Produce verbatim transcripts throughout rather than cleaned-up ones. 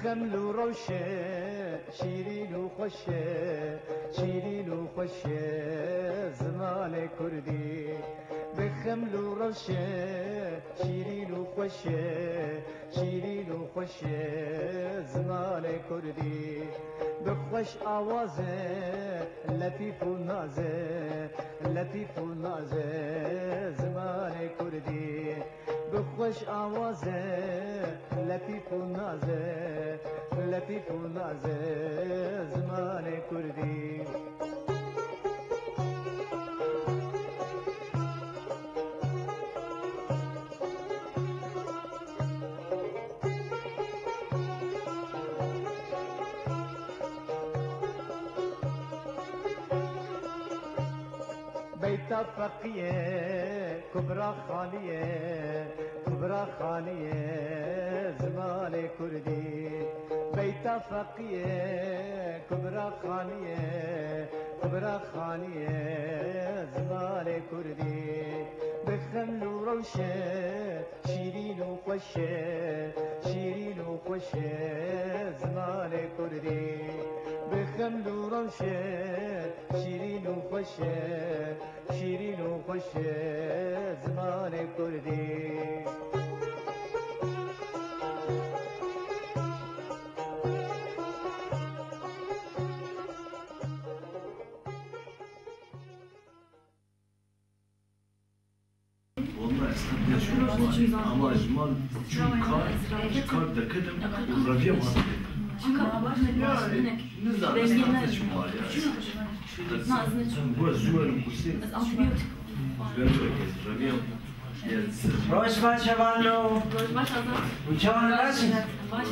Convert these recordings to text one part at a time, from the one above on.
Xeml û rewşe, şîrîn û xweşe, şîrîn û xweşe zimanê kurdî. Bi xeml û rewşe, şîrîn û xweşe, şîrîn û xweşe zimanê kurdî. Bi xweş awaze, letîf û naze, letîf û naze zimanê kurdî. Bi xweş awaze, letîf û naze, letîf û naze zimanê kurdî. Beyta Feqiyê, Kubra Xaniyê, Kubra Xaniyê zimanê kurdî. Beyta Feqiyê, Kubra Xaniyê, Kubra Xaniyê zimanê kurdî. Bi xeml û rewşe, şîrîn û xweş e, şîrîn û xweş e zimanê kurdî. Bi xeml û rewş e, şîrîn û xweş e, şîrîn û xweş e zimanê kurdî. Walla ez qet neçûm malê, ama ji mal çûm kar, ji kar derketim û reviya malê. Nizanim ez qet neçûm malê ya. Em bu zû werin kursê. Ji ber weke ez reviya. Roj baş hevalno. Roj baş Azad. Hûn çawan baş in? Baş.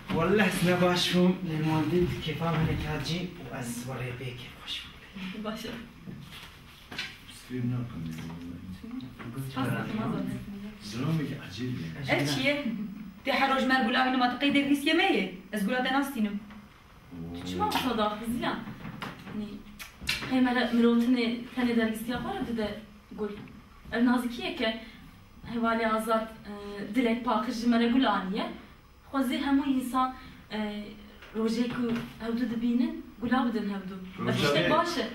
Walla ez ne baş bûm, lê malbîn kêfa min hatiye û ez werê bê kêfxweş bûm. Baş e. Sibê nakim ya, wallahî. Spas dikim, Azad. Zilamekî ecêb e. Ev çi ye? Tê her roj mer gula wî nima, tu qey dergîstiyê me yê? Ez gula te nastînim. Oo. Tu çima wisa daxizî ya? Nî, qey mere mirotinê tenê dergîstiya xwe re dide gul. Ev nazikî ye ke hevalê Azad, e, dilek paqij ji mere gul aniye. Xwezî hemû însan, e, rojê ku hevdu dibînin, gula bidin hevdu. Ev tiştek baş e.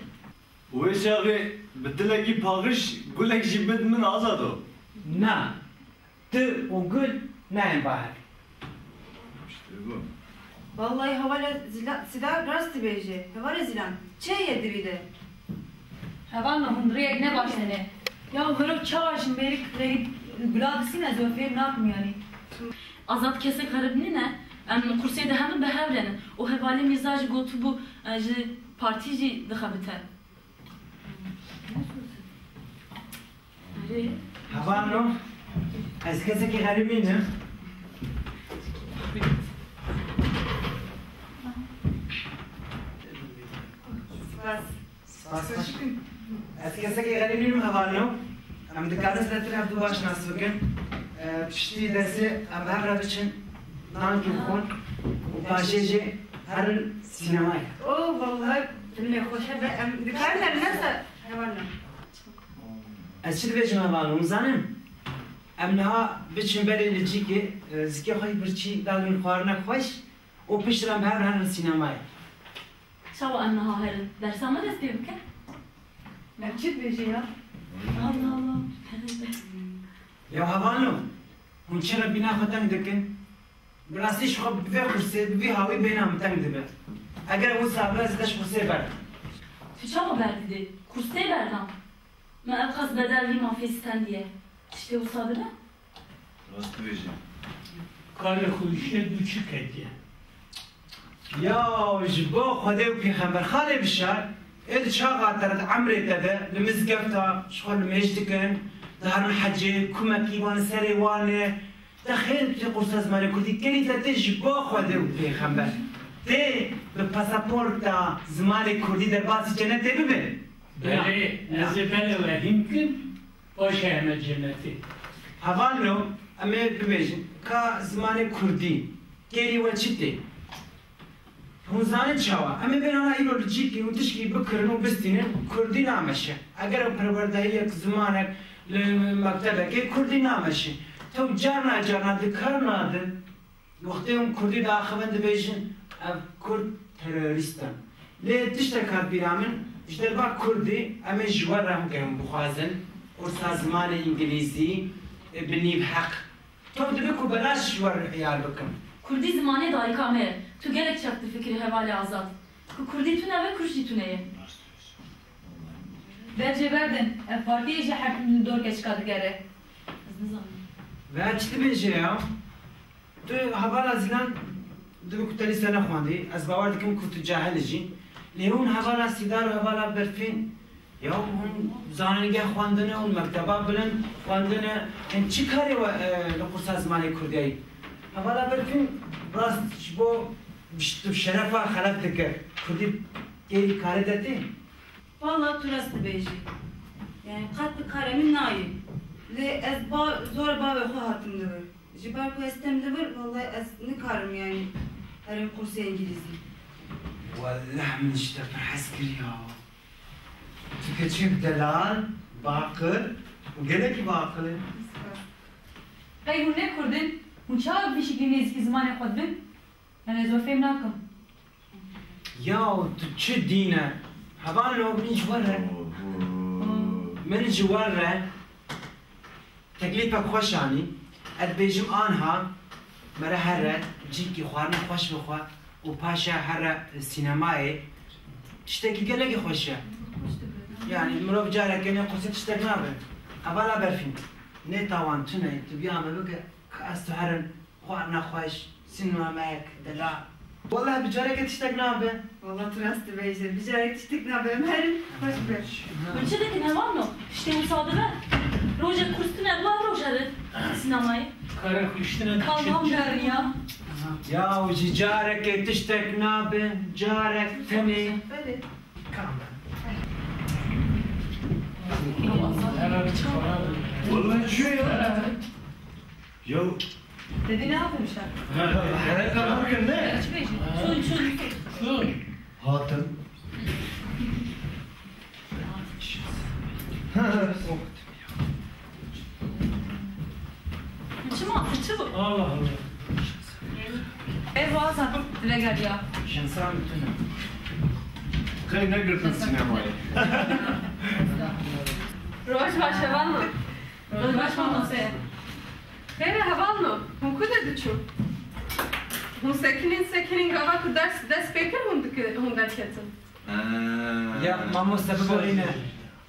Û wê çaxê bi dilekî paqij gulek jî bid min, Azado. Na, tu û gul nayên ba hev. Îşte bu. Vallahi hevalê Zila-, Sida rast dibêje. Hevalê Zilan, çi heye di vî de? Hevalno, hûn rêyek ne baş dene. Ya mero çawa ji mêrik rêyê gula disîne, ez we fêm nakim yanî. Azad kesek xerib nîne, em kursê de hemin bi hev re ne. Û hevalê Mîrza jî gotibû, e, ji partî jî dixebite. Hevalno, ez kesekî xerîb nînim. Spas. Spas. Ez kesekî xerîb nînim hevalno. Em dikarin zêdetir hevdu baş nas bikin. E, piştî dersê em hev re biçin nankî bixwin û paşê jî herin sînemayê. O, vallahi dilê xweş e, em dikarin herin nesa hevalno. Ez çi dibêjim hevalno, hûn zanin? Em niha biçin berê li cîkê, e, zikê xwe yî birçî dadin xwarine xweş û piştre em bi hev re herin sînemayê. Çawa em niha herin? Dersa me dest pê bike? Em çi dibêjin ya? Allah Allah. Ya hevalno, hûn çi re bîna xwe teng dikin? Bi rastî ji xwe bi vê qursê, bi vî hawî bêhna min teng dibe. Eger wisa be, ez dest ji qursê berdim. Tu çawa berdidê? Qursê berdan. Me ev qas bedel vî mafê stendiye. Tiştê wisa dibe? Rast dibêjî. Karê xwe îşe du çi ketiye? Ya ji bo Xwedê û Pêxember, xalê Bişar, ê di çaxa te de, di emrê te de, li mizgefta ji xwe nimêj dikin, diherin hecê, kumekî wan li serê wan e, Te xêr tu tê qursa zimanê kurdî, kerî te tê ji bo Xwedê û Pêxember. Tê bi pasaporta zimanê kurdî derbasî cenetê bibe? Belê, ez ê belê we hîn kim, paşê heme cenetê. Hevalno, em ê bibêjin, ka zimanê kurdî, kerî we çi tê? Hûn zanin çawa? Em ê bên ana îro li cîkê û tişkî bikirin û bistînin, kurdî nameşe. Eger ew perwerdehiyek, zimanek li mektebekê, kurdî nameşe. Tew carna carna di kar nadin. Wextê hûn kurdî diaxivin dibêjin, ev kurd terorîst in. Lê tiştek hat bîra min, ji derba kurdî em ê ji we re hûn bixwazin, qursa zimanê îngilîzî, e, bi nîv heq. Tom dibe ku belaş ji we re iyar bikim. Kurdî zimanê dayika me ye. Tu gelek çep difikirî hevalê Azad. Ku kurdî tune be, kurd jî tune ye. Bercê berdin, ev partiyê jî her tim li dor keçika digere. Ez nizanim. Ve çi dibêje ya? Tu hevala Zîlan dibe ku te lîse nexwendî. Ez bawer dikim ku tu cahil î jî. Lê hûn hevala Sîdar û hevala Berfîn, ya hûn zanîngeh xwendine, hûn mekteba bilind xwendine. Hûn çi karê we, e, li qursa zimanê kurdiyayî? Hevala Berfîn rast ji bo bi ş-, bi şerefa xelef dike. Kurdî tê karê de tê. Walla tu rast dibêjî. Yani qet bi karê min nayê. Lê ez ba-, zora bavê xwe hatim li vir. Ji ber ku ez tim li vir, wallahî ez nikarim yani herim kursê îngilîzî. Wallah min ji te pir hez kir ya. Tu keçik delal, baqil û gelekî baqil e. Qey hûn ne kurd in? Hûn çawa bi vî şiklî nêzîkî zimanê xwe dibin? Yani ez we fêm nakim. Ya tu çi dîn e? Hevalno min ji we re. Min ji we re teklîfek xweş anî. Ez dibêjim anha mere here cîkî xwarina xweş bixwe û paşa here sînemayê. Tiştekî gelekî xweş e. Yani mirov careke nê qursê tiştek nabe. Hevala Berfîn. Nê tawan tune, tu biya me bike, ka ez tu herin. Xwarina xweş, sînemayek, delal. Wallahî bi careke tiştek nabe. Wallahî tu rast dibêjî. Bi careke tiştek nabe. Em herin xweş be. Hûn çi dikin hevalno? Tiştê wisa dibe. Rojek kurs tune bû, ev roje re sînemayê. Kara xwe tiştine. Kalbam derya. Ya ji careke tiştek nabe, carek tenê. Belê. Kam be. Wallahî çi ya? Ya. Te dî ne yapmışlar? Hereka nakin ne? Çi bêjî? Çûn, çûn. Hatim. Çima? Çi bu? Allah Allah. Ev Azad, vegeriya. Şensa mi tune? Qey negirtin sînemayê. Roj baş, hevalno. Roj baş, mamose. Xêr e hevalno, hûn ku de diçûn? Hûn sekinîn, sekinîn gava ku ders dest pê kir hûn diki-, hûn derketin. Ha. Ya mamoste biborîne.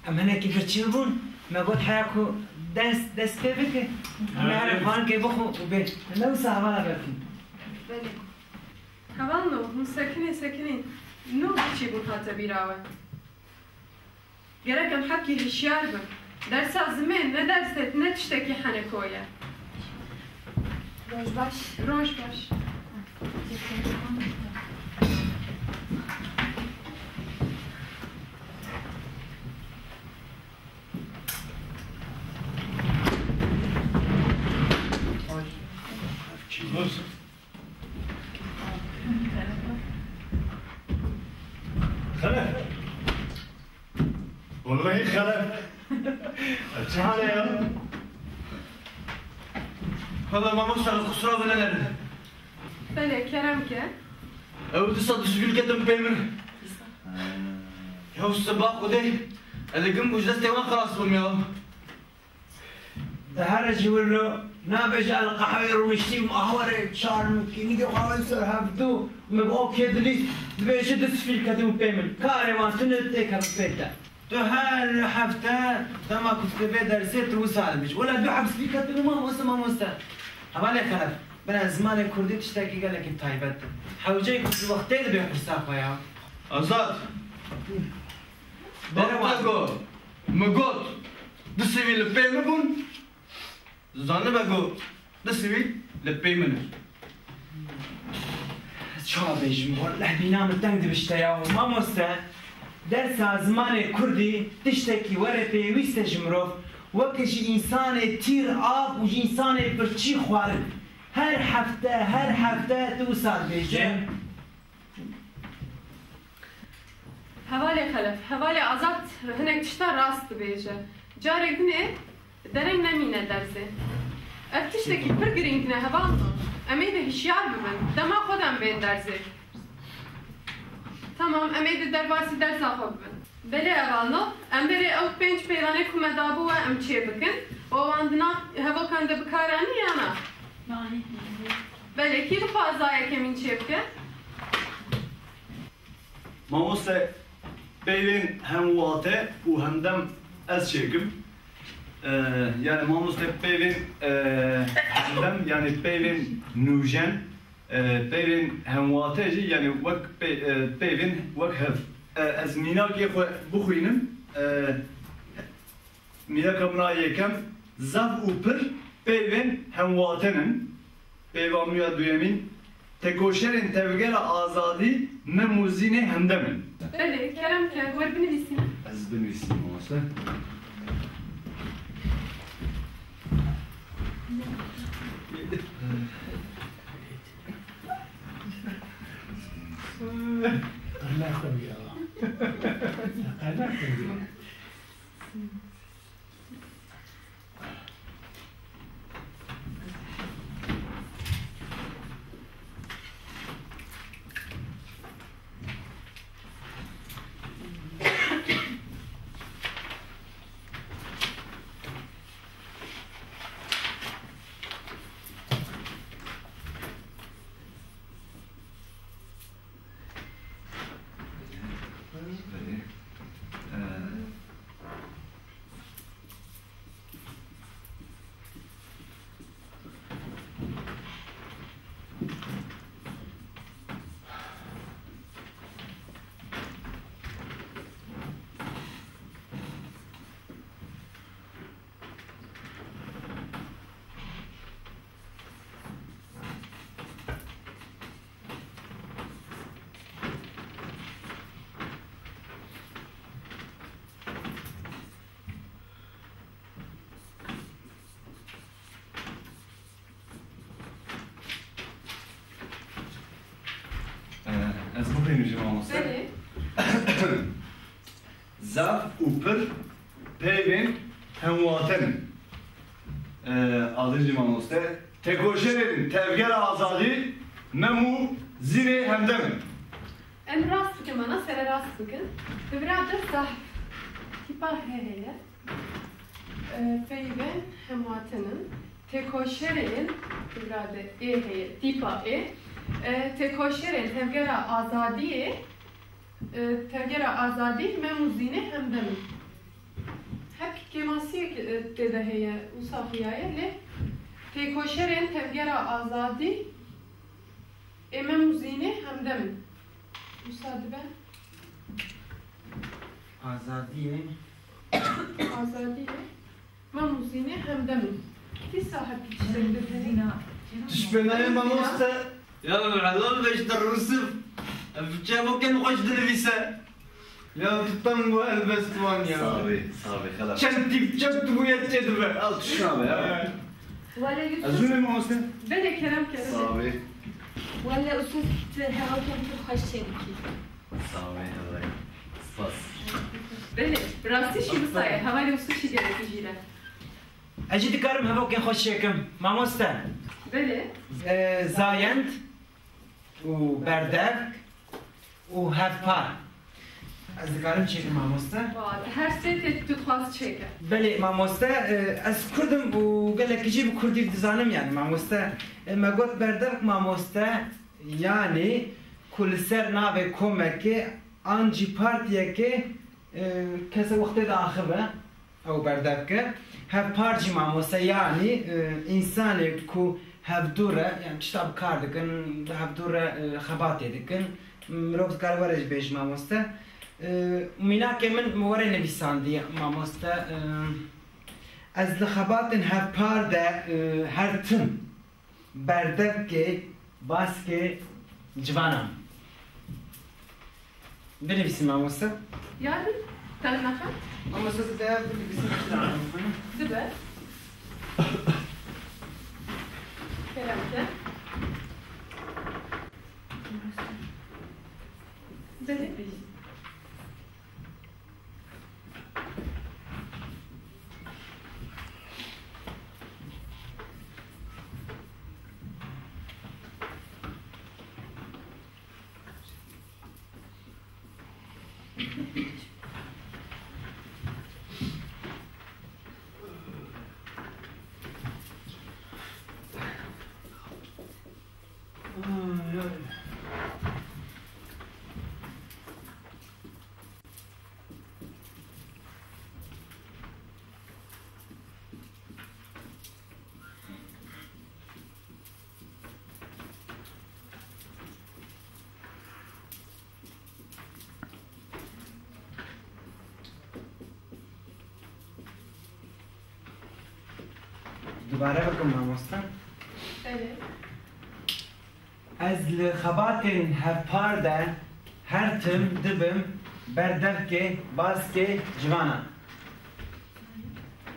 Em hinekî birçî bûn. Me got heya ku ders dest pê bike. Em ê herin bankê bixwe û bê. Em ê wisa hevala berfîn. Belê. Hevalno, hûn sekinîn, sekinîn. Nû birçî bûn hate bîra we. Gerek em hebkî hişyar bin. Dersa zimên ne ders e, ne tiştekî heneko ye. Roj baş. Roj baş. Xelef. Wallahî Xelef. Çi hal e ya? Valla mamoste, qusura bile nerin. Belê, kerem ke. Ew dîsa du sivîl ketin pê min. Ya siba Xwedê, ez dikim ku ji destê wan xelas bim ya. Di here ji wir lo nabêje, ez li qehweyê rûniştî bûm, aha were çar min kînîgê xwe awê ser hevdû, min bi okê dilîst, dibêje du sifîl ketibû pê min. Karê wan tune têkeve pê te. Tu her hefte dema ku tu vê dersê tu wisa dibêjî. Wela du heb sifîl ketibû mamoste, mamoste. Hevalê Xelef, bira zimanê kurdî tiştekî gelekî taybet e. Hewceyê ku tu wextê dibê qursa xwe ya. Azad! Bere wan. Bak, go. Min got, du sivîl li pê min bûn, zanibe ku du sivîl li pê min in. Ez çawa bêjim, welleh bîna min teng dibişte ya. Mamoste, dersa zimanê kurdî tiştekî were pêwîst e ji mirov, weke ji însanê tîr av û ji însanê birçî xwarin. Her hefte, her hefte tu wisa dibêje. Hevalê Xelef, hevalê Azad hinek tişta rast dibêje. Carek dinê dereng nemîne dersê. Ev tiştekî pir girîng ne hevalno. Em ê de hişyar bibin. Dema xwe de em bên dersê. Tamam, em ê di derbasî dersa xwe bibin. Belê hevalno, em berê ew pênc peyvanê ku me dabû we em çê bikin. Û wan di nav hevokan de bi kar anî ya na? Belê, kî dixwaze yekemîn çê bike? Mamoste, peyvên hemwate û hemdem ez çêkim. Ee, yani mamoste peyvên, e, hemdem, yani peyvên nûjen, e, peyvên hemwate jî, yani wek pey-, e, peyvên wek hev. E, ez mînakê xwe bixwînim. E, Mînaka min a yekem, zaf û pir peyvên hemwaten in. Peyva min ya duyemîn, tekoşerên Tevgera Azadî Mem û Zînê hemdem in. Belê, kerem ke, wer binivîsî. Ez binivîsîm, mamoste. Qerna xwe bîya. Qerna xwe bîya. Ee, ez bixwînim jî, mamoste. Belê. Zaf û pir peyvên hemwaten in. Ee, adin jî, mamoste. Tekoşerên Tevgera Azadî Mem û Zînê hemdem in. Em rast bikin, mana sere rast bikin. Bi vira de zaf tîpa he heye. E, peyvên hemwatin in. Tekoşerên, bi vira de ê heye, tîpa ê. E, tekoşerên Tevgera Azadiyê, e, Tevgera Azadî Mem û Zînê hemdem in. Hep kêmasiyek, e, tê de heye, wisa xuya ye, lê tekoşerên Tevgera Azadî ê Mem û Zînê hemdem in. Wisa dibe? Azadiyê. Azadiyê. Mem û Zînê hemdem in. Dîsa hepî tiştek dibîne. Tişpênayê mamoste. Ya helal be ji te Rûsif. Ev çavokên xweş dinivîse. Ya tu tam bu helbestwan ya. Sax bî, sax bî, xelaf. Çend tîp çek tu bu yet çê dibe. Al tişna be ya. Wele Yusuf. Ez zûnê mamoste. Belê kerem kerem. Sax bî. Wele Yusuf, tu hevalkên tu xweş çêdikî. Sax bî, hevalê. Spas. Belê, bi rastî jî wisa ye. Hevalê Yusuf jî gelekî jî ne. Ez jî dikarim hevokên xwe çêkim, mamoste. Belê. Ee, zayend û berdevk û hevpar. Ez dikarim çêkim, mamoste? Wa, her sê tê tu dixwaz çêke. Belê, mamoste, e, ez kurd im û gelekî jî bi kurdî dizanim, yani, mamoste. E, me got berdevk, mamoste, yani ku li ser navê komekê an jî partiyekê, e, kese wextê diaxive. Ew berdevke. Hevpar jî, mamoste, yanî, e, însanê ku hevdû re, yani tişta bi kar dikin, hevdû re, e, xebatê dikin. Mirov dikare were jî bêje mamoste. E, mînakê min min were nivîsandiye mamoste. E, ez li xebatên hevpar de, e, her tim berdevkê, baskê civanan. Binivîsî mamoste. Yarın, tanımaha. Mamoste, tu dê binivîsî. Dibe. Kerem ke. Belê. Dubare bikim mamoste. Belê. Ez li xebatên hevpar de her tim dibim berdevkê baskê civanan.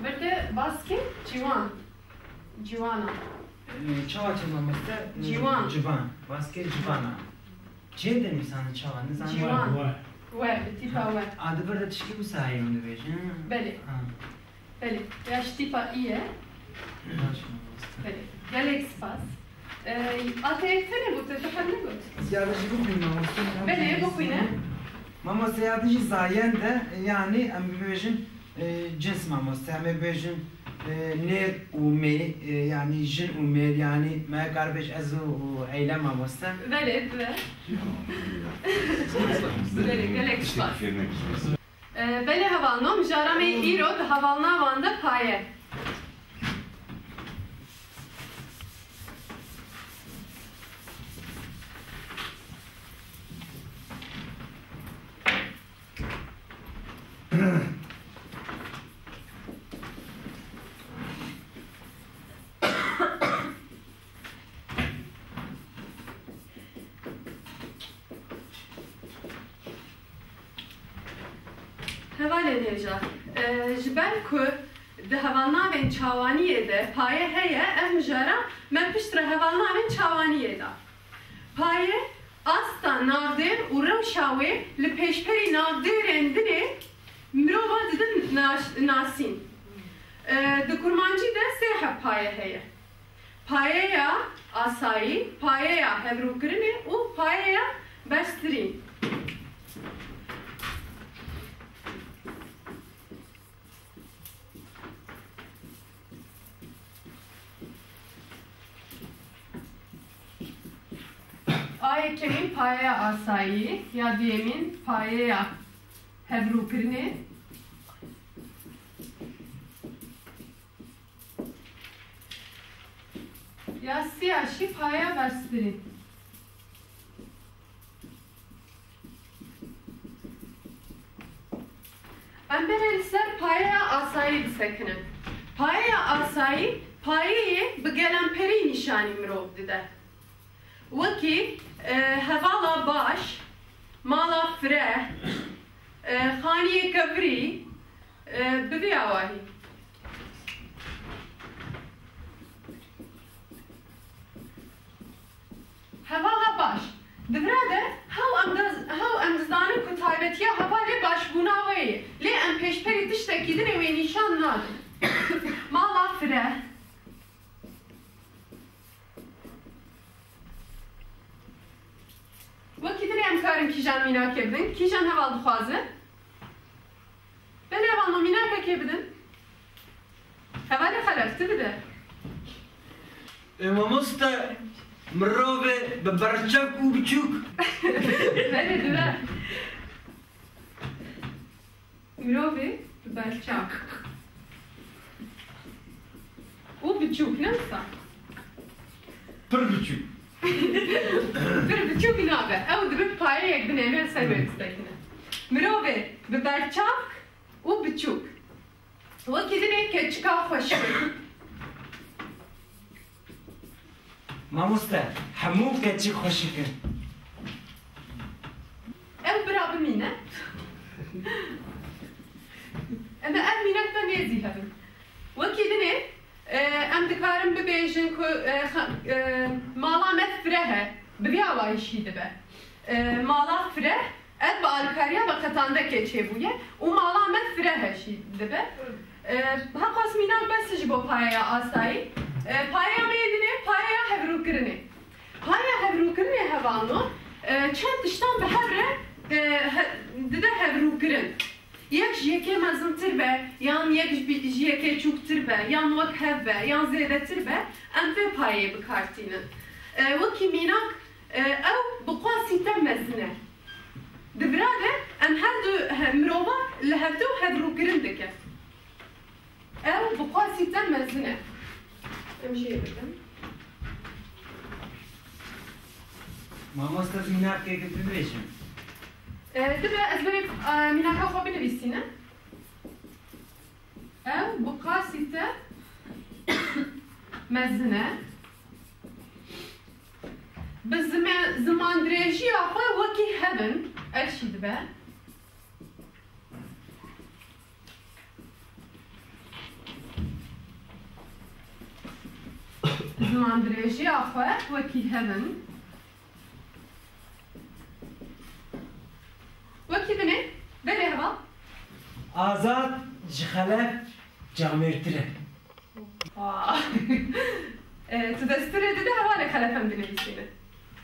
Berde baskê ciwan. Ciwana. Ee, çawa çi mamoste? Ciwan. Civan. Baskê civana. Cê de nivîsane çawa? Nizanim. Ciwan. Wa. We, bi tîpa we. A di vir de tişkî wisa heye hûn dibêjin? Belê. Ha. Belê. Ya ji tîpa î ye. Baş mamoste. Belê. Gelek spas. Ee, a te yek tene got, te xwe negot. Ya de jî bixwîn mamoste. Belê, bixwîne. Mamoste ya de jî zayen de, yanî em bibêjin, e, cins mamoste, em ê bêjin, e, nêr û mê, e, yanî jin û mêr, yanî me kar bêj ez û, û eylem mamoste. Belê, dibe. Belê, gelek spas. E, belê hevalno, mijara me îro di hevalnavan de paye. Hevalên hêja, e, ji ber ku di hevalnavên çawaniyê de paye heye, ev mijara me piştre hevalnavên çawaniyê da. Paye asta navdêr û rewşa wê li pêşberî navdêrên din ê mirova didin nas-, nasîn. E, di kurmancî de sê heb paye heye. Payeya asayî, payeya hevrûkirinê û payeya berstirî. A yekemîn payeya asayî, ya duyemîn payeya hevrûkirinê. Ya siya jî paya berstirî. Em berê li ser payeya asayî bisekinin. Payeya asayî, payeyê bi gelemperî nîşanî mirov dide. Wekî, e, hevala baş, mala fireh, e, xaniyê kevirî, e, bi vî awahî. Hevala baş. Di vira de hew em diz-, hew em dizanin ku taybetiya hevalê başbûna wê ye. Lê em pêşberî tiştekî din ê wê nîşan nadin. Mala fireh. Wekî din ê em karin kîjan mînakê bidin? Kîjan heval dixwaze? Belê hevalno, mînakekê bidin. Hevalê Xelef, tu bide. Ê mamoste, mirovê bi berçavk û biçûk. Belê, dibe. Mirovê bi berçav û biçûk, ne wisa? Pir biçûk. Pir biçûk nabe. Ew dibe payeyek binêre ser wê bistekine. Mirovê bi berçavk û biçûk. Wekî dinê keçika xweşik. Mamoste, hemû keçik xweşik in. Ew bira bimîne. Em ev mînak me nêzî hebin. Wekî dinê, e, em dikarin bibêjin ku, e, xa-, e, mala me fireh e, bi vî awayî şî dibe. E, mala fireh, ev bi alîkariya veqetandekê çêbûye û mala me fireh e jî dibe. E, heqas mînak bes e ji bo payeya asayî. E, payeya me yê dinê payeya hevrûkirinê. Payeya hevrûkirinê hevalno, e, çend tiştan bi hev re E, he-, dide hevrûkirin. Yek ji yekê mezintir be, yan yek ji bi-, ji yekê çûktir be, yan wek hev be, yan zêdetir be, em vê payeyê bi kar tînin. E, wekî mînak, e, ew bi xwe sîte mezin e. Di vira de em her du he-, mirova li hevdû hevrûkirin dikin. Ew bi xwe sîte mezin e. Em jê bikin. Mamoste, ez mînakekê bibêjim. E, dibe ez berê, e, mînaka xwe binivîsînim. Ew bi xwe sîte mezin e. Bi zime-, zimandirêjiya xwe wekî hev in, ev jî dibe. Zimandirêjiya xwe wekî hev in. Wekî din e, belê heval. Azad ji xelef camêrtir e. Wa. E, tu desturê dide hevalê xelef em dinivîsîne.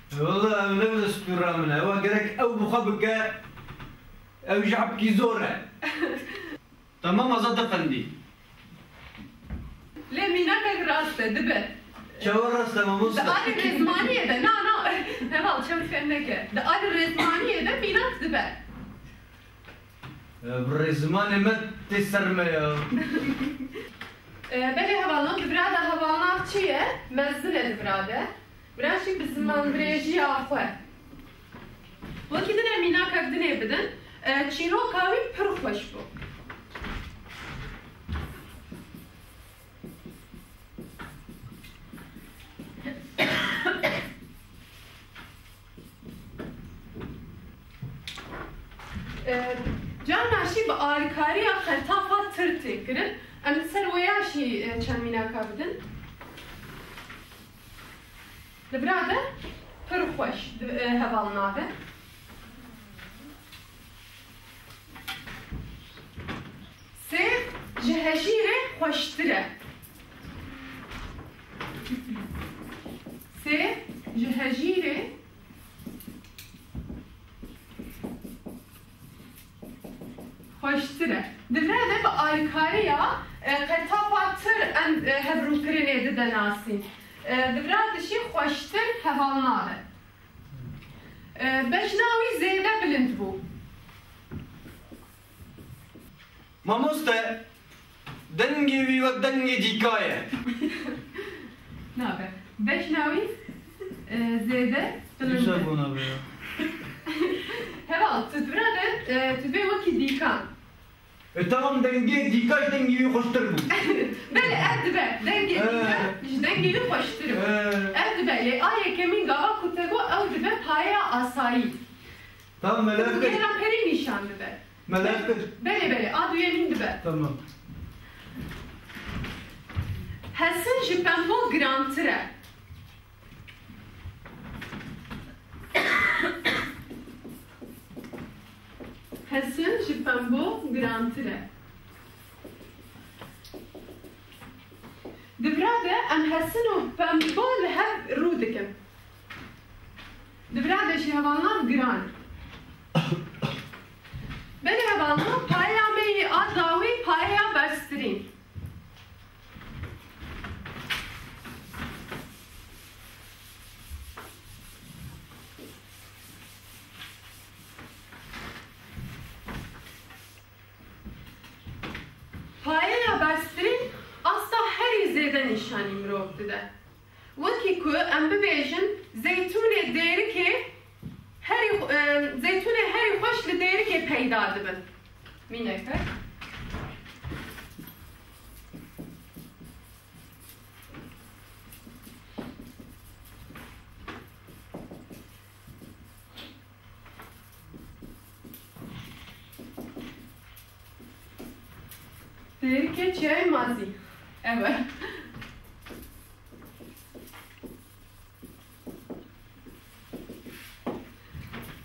Wele ew ne destûra min e. Ewa gerek ew bi xwe bike, ew ji hebkî zor e. Tamam Azad efendî. Lê mînakek rast e, dibe. Çawa rast e mamoste? Di alî rêzmaniyê de, na, na, heval çew fêm neke. Di alî rêzmaniyê de mînak dibe. E, bi rêzmanê me tê ser me ya. E, belê hevalno, di vira de hevalnav çi ye? Mezin e di vira de. Vira jî bi zimandirêjiya xwe. Wekî din e mînakek dinê bidin. E, çîroka wî pir xweş bû. E, carna jî bi alîkariya qertafa tir tê kirin. Em li ser wêya jî, e, çend mînaka bidin. Li vira de pir xweş di, e, hevalnav e. Sêv ji hejîrê xweştir e. Sêv ji hejîrê xweştir e. Di vira de bi alîkariya, e, qertafa tir em, e, hevrûkirinê dide nasîn. E, di vira de jî xweştir hevalnav e. E, bejna wî zêde bilind bû. Mamoste, dengê wî wek dengê dîka ye. Nabe. Bejna wî, e, zêde bilind e. Dîsa bû nabe ya. Heval, tu vira de, e, tu bê wekî dîkan. E, tamam, dengê dîka ji dengê wî xweştir bû. Belê, ev dibe. Dengê, e, dîka ji dengê wî xweştir bû. E. Ev dibe. Lê a yekemîn gava ku te got, ew dibe payeya asayî. Tamam, me lef kir. Gera perî nîşan dibe. Me lef kir. Belê, belê, a duyemîn dibe. Tamam. Hesin ji pembo girantir e. Hesin ji pembo girantir e. Di vira de em hesin û pembo li hev rû dikin. Di vira de jî hevalnav giran e. Belê hevalno, payeya me yê a dawî payeya berstirîn. Payeya berstirîn asta herî zêde nîşanî mirov dide. Wekî ku em bibêjin, zeytûnê dêrikê herî xwe-, e, zeytûnê herî xweş li dêrikê peyda dibin. Mîneke. Dêrikê çiyayê Mazî. Ev e.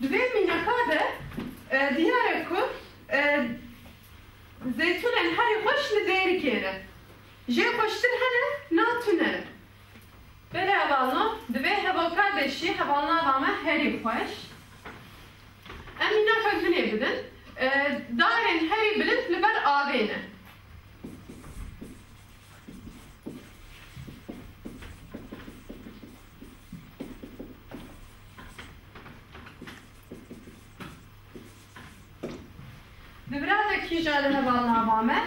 Di vê mînaka de, e, diyar e ku, e, zeytûnên herî xweş li dêrikê ne. Jê xweştir hene, na tune ne. Belê hevalno, di vê hevoka de jî hevalnava me herî xweş. Em mînakek din ê bidin. E, darên herî bilind li ber avê ne. Di vira de kîja li heval nava me?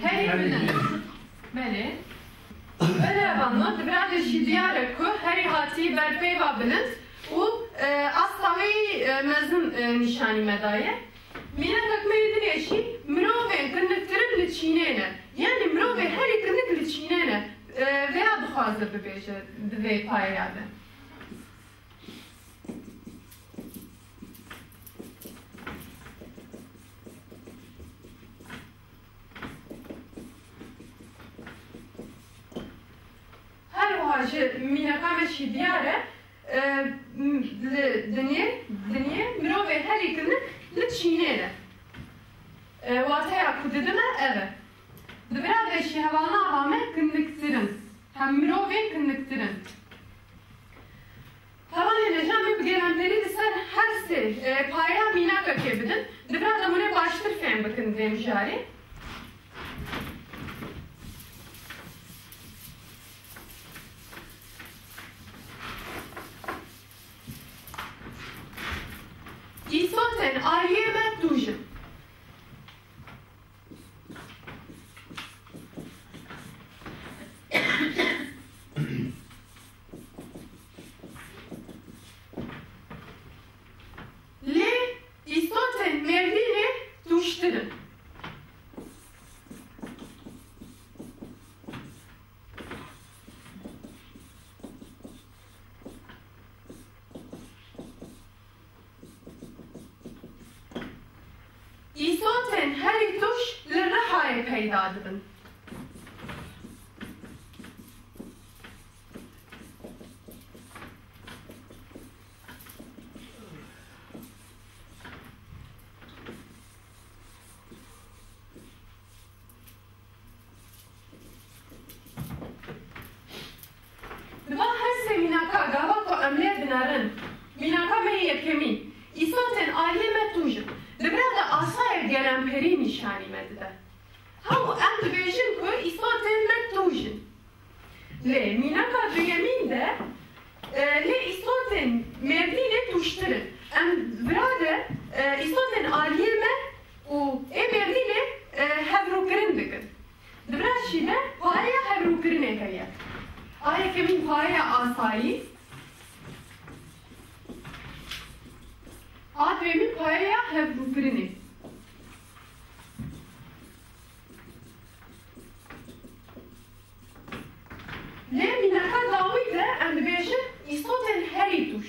Herî bilind. Belê. Belê hevalno, di vira de jî diyar e ku herî hatî ber peyva bilind û, e, asta wî, e, mezin, e, nîşanî me daye. Mînakek me yê din ê jî mirovên kiniktirin li çînê ne. Yanî mirovê herî kinik li çînê ne. E, vêya dixwaze bibêje di vê payeya de. Her wiha ji mînaka me jî diyar e, e, m-, li dinyê, dinyê mirovê herî kinik li çînê ne. E, wateya ku didime ev e. Di vira de jî hevalnava me kiniktirin. Hem mirovê kiniktirin. Hevalên hêja, em ê bi gelemperî li ser her sê, e, payeya mînakekê bidin. Di vira de hûn ê baştir fêm bikin vê mijarê. Îsotên aliyê me tûj in. Lê îsotên Mêrdînê tûjtir in. Îsotên herî tûj li Rihayê peyda dibin. Di van her sê mînaka gava ku em lê dinerin, mînaka me yê yekemîn, îsotên aliyê me tûj in. Di vira de asayek gelemperî nîşanî me dide. Hew em dibêjin ku îsotên me tûj in. Lê mînaka duyemîn de, e, lê îsotên Mêrdînê tûjtir in. Em vira de, e, îsotên aliyê me û ê Mêrdînê, e, hevrûkirin dikin. Di vira jî de payeya hevrûkirinê heye. A yekemîn payeya asayî, a duyemîn payeya hevrûkirinê. Lê mînaka dawî de em dibêjin îsotên herî tûj.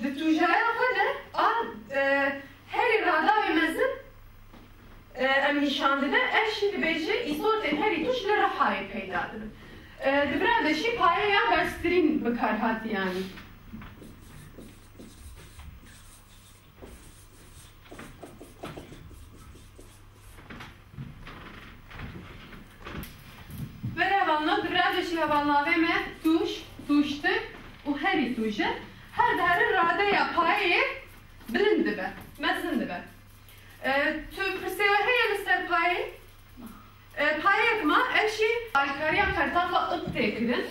Di tûjaya xwe de a, e, herî radawê mezin, e, em nîşan dide, ev jî dibêje îsotên herî tûj li Rihayê peyda dibin. E, di vira de jî payeya berstirîn bi kar hatiye anîn. Belê hevalno, di vira de jî hevalnavê me tûj, tûjtir û herî tûj e. Her diherin radeya payeyê bilind dibe, mezin dibe. E, tu pirsê we heye li ser payê? E, payek ma, ev jî alîkariya qertafa ib tê kirin.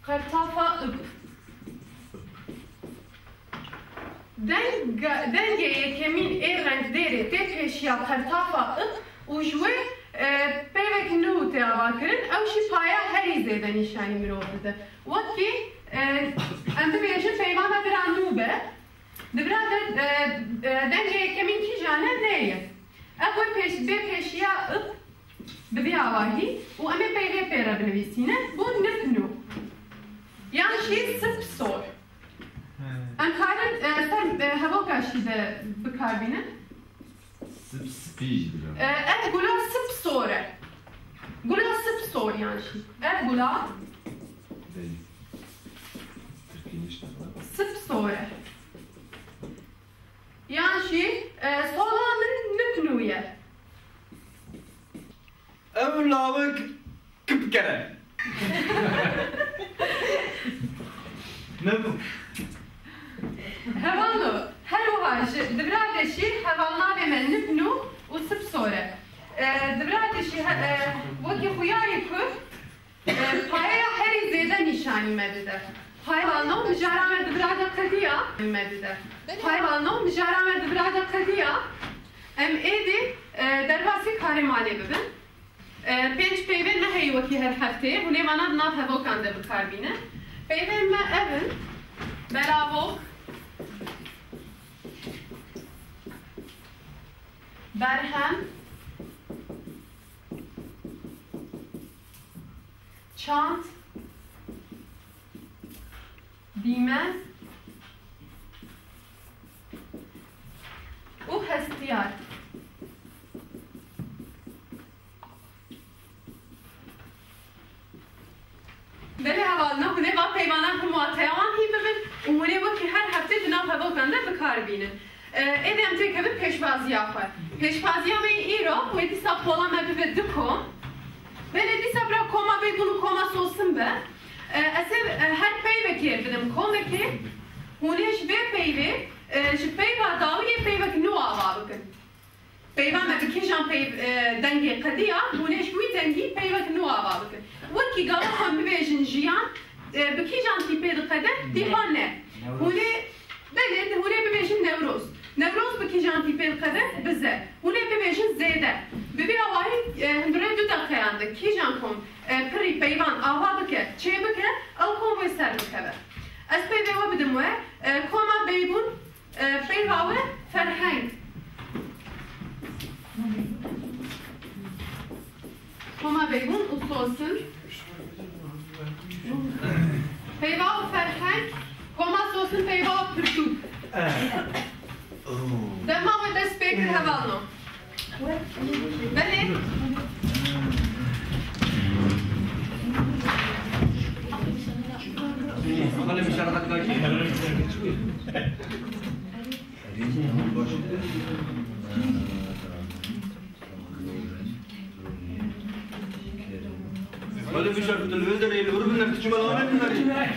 Qertafa ib. Deng-, dengê yekemîn ê rengdêrê tê pêşiya qertafa ib û ji wê, e, peyvek nû tê avakirin, ew jî paya herî zêde nîşanî mirov dide. Wekî, e, em bibêjin peyva me bira nû be, di vira de, e, e, dengê yekemîn kîjan e? N ye. Ev wê pêş-, bê pêşiya ib bi vî awahî û em ê peyvê pê re binivîsîne. Bû nip nû. Yan jî sip sor. He. Em karin, e, ser, e, hevoka jî de bikarbînin. Sip spî jî dibin. E, ev gula sip sor e. Gula sip sor yan jî. Ev gula Belê. Tirkî nişte bana. Sip sor e. Yan jî, e, sola min nip nû ye. Ev lawik Kerem. Memnun. Hevalno, her wiha ji di vira de jî hevalnavê me nipnû û sipsor e. E, di vira de jî he-, e, wekî xuyayê ku, e, payeya herî zêde nîşanî me dide. Hevalno, mijara me di vira de qediya me dide. Hevalno, mijara me di vira de qediya. Em êdî, e, derbasî karê malê bibin. E, pênc peyvên me heye wekî her hefteyê, hûn ê vana di nav hevokan de bi kar bînin. Peyvên me ev in: belavok, berhem, çand, dîmen û hestiyar. Belê hevalno, hûn ê va peyvanan him wateya wan hîn bibin û hûn ê wekî her heftê di nav hevokan de bi kar bînin. E, êdî em têkevin pêşbaziya xwe. Pêşbaziya me yê îro, wê dîsa pola me bibe du kom. Belê dîsa bira koma Beybûn û koma Sosin be. E, ez ê, e, her peyvekê bidim komekê. Hûn ê ji vê peyvê, e, ji peyva dawiyê peyvek nû ava bikin. Peyva me bi kîjan peyv, e, dengê qediya, hûn ê ji wî dengî peyvek nû ava bikin. Wekî gava xwe bibêjin jiyan, e, bi kîjan tîpê diqede, tîpa ne. Hûn ê, belê, hûn ê bibêjin Newroz. Newroz bi kîjan tîpê diqede? Bi ze. Hûn ê bibêjin zêde. Bi vî awahî, e, hundirê du deqeyan de kîjan kom, e, pirî peyvan ava bike, çê bike, ew kom wê ser bikeve. Ez peyvê we bidim we, e, koma Beybûn, e, peyva we Ferheng. Koma Beybûn û Sosin. Peyva û Ferheng, koma Sosin peyva û pirtûk. Dema we dest pê kir hevalno. Belê. Wele bişar ku tu li vê derê li wir binêr, tu çima li wan nebinêrî?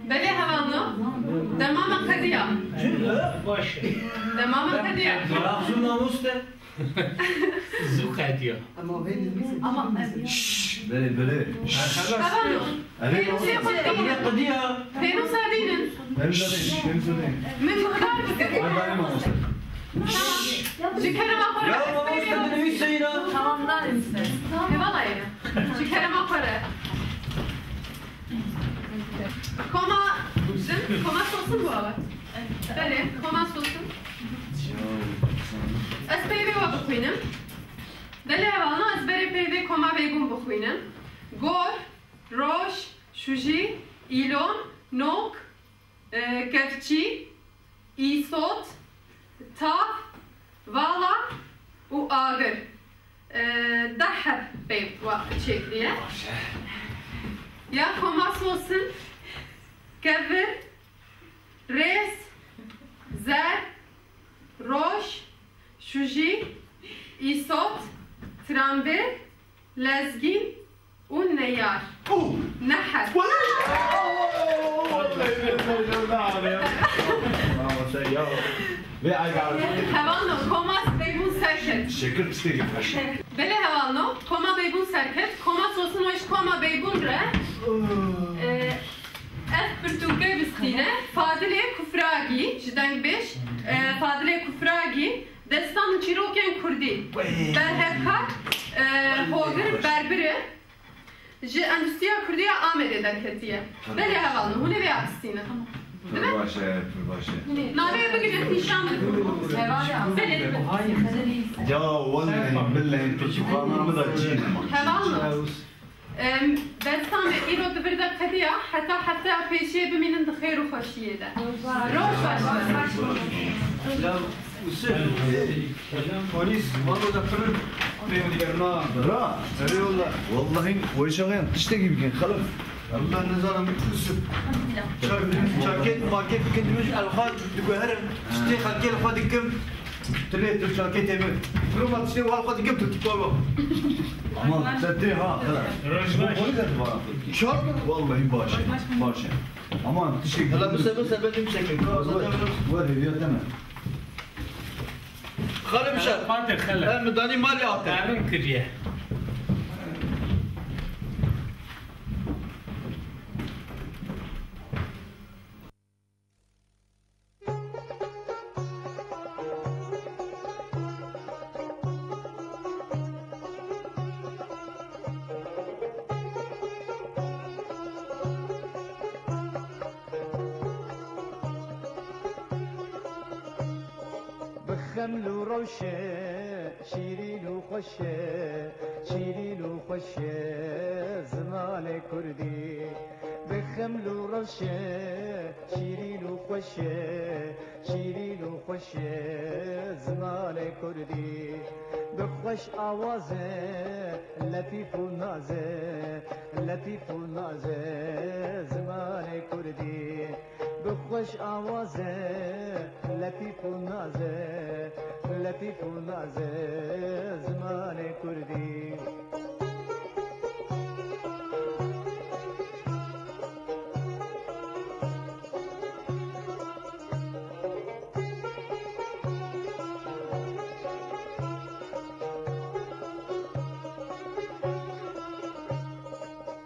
Belê hevalno. Dema me qediya. Baş e. Dema me qediya. Zû namus de. Zû qediya. Ama belê, belê. Hevalno. Pênûsê xwe dînin. Pênûsa dînin. Pênûsa dînin. Min guhdar bikin. Ji kerema xwe re. Ya mamoste, dinivîse yîna. Tamam, nanivîse. Hevala yîna. Ji kerema xwe re. Koma jin, koma Sosin bû ava. Belê, koma Sosin. Ez peyvê we bixwînim. Belê hevalno, ez berê peyvê koma Beybûn bixwînim. Gor, roj, şûjî, îlon, nok, e, kevçî, îsot, tav, vala û agir. E, deh heb peyv wa çêkiriye. Ya koma Sosin, kevir, rêz, zer, roj, şûjî, îsot, tirambêl, lezgîn û neyar. Oh! Neheb. Wala! Oh! Vê aygarı. Hevalno, koma Beybûn serket. Şekil tiştekî xweş. Belê hevalno, koma Beybûn serket. Koma Sosin û ji koma Beybûn re. Oh. E, Ev pirtûkê bistîne Fadilê Kufragî, ji dengbêj, e, Fadilê Kufragî, Destan û Çîrokên Kurdî. Wey. Berhevkar, e, Hogir Berbir e. Ji Endûstriya Kurdî ya Amedê derketiye. Belê hevalno, hûn ê vêya bistînin. Pir baş e, pir baş e. Navê bigire, nîşan bidin. Belê. Ya wellehî billehî pirtûkana min de cî nema. Hevalno. Em, Destanê îro di vir de qediya, heta hefteya pêşiyê bimînin di xêr û xweşiyê de. Roj baş be. Ya Usê, polîs, valo da pir pêwendîgerna. Ra. Erê wala. Wallahî, wê çaxê tiştekî bikin, xelif. Wala nizanim Usê. Ça-, çaket, maket bikin, dimij elxwa diguherim. Tiştê xelkê li xwe dikim. Tilê tu çakê tê min. Roma tiştê wan xwe dikim tu tipa bak. Aman, te tê ha, xela. Roj baş. Çak? Wallahî baş e, baş e. Aman, tiştê. Hela bise, bise, bedim çekin. Wer, wer, hêviya te me. Xalê bişar. Fatih, xele. Em danî malê ate. Erin kiriye. Bi xeml û rewşe, şîrîn û xweş e, şîrîn û xweş e zimanê kurdî. Bi xeml û rewşe, şîrîn û xweş e, şîrîn û xweş e zimanê kurdî. Bi xweş awaz e, letîf û naz e, letîf û naz e zimanê kurdî. Bi xweş awaz e, letîf û naz e, letîf û naz e zimanê kurdî.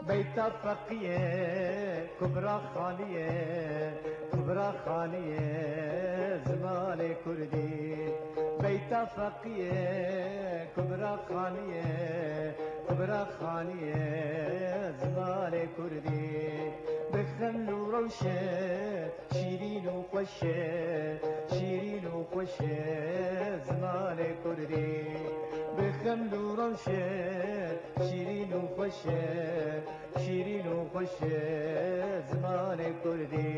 Beyta Feqî ye, Kubra Xanî ye, Kubra Xanî ye zimanê kurdî. Beyta Feqî ye, Kubra Xanî ye, Kubra Xanî ye zimanê kurdî. Bi xeml û rewşe, şîrîn û xweş e, şîrîn û xweş e zimanê kurdî. Bi xeml û rewşe, şîrîn û xweş e, şîrîn û xweş e zimanê kurdî.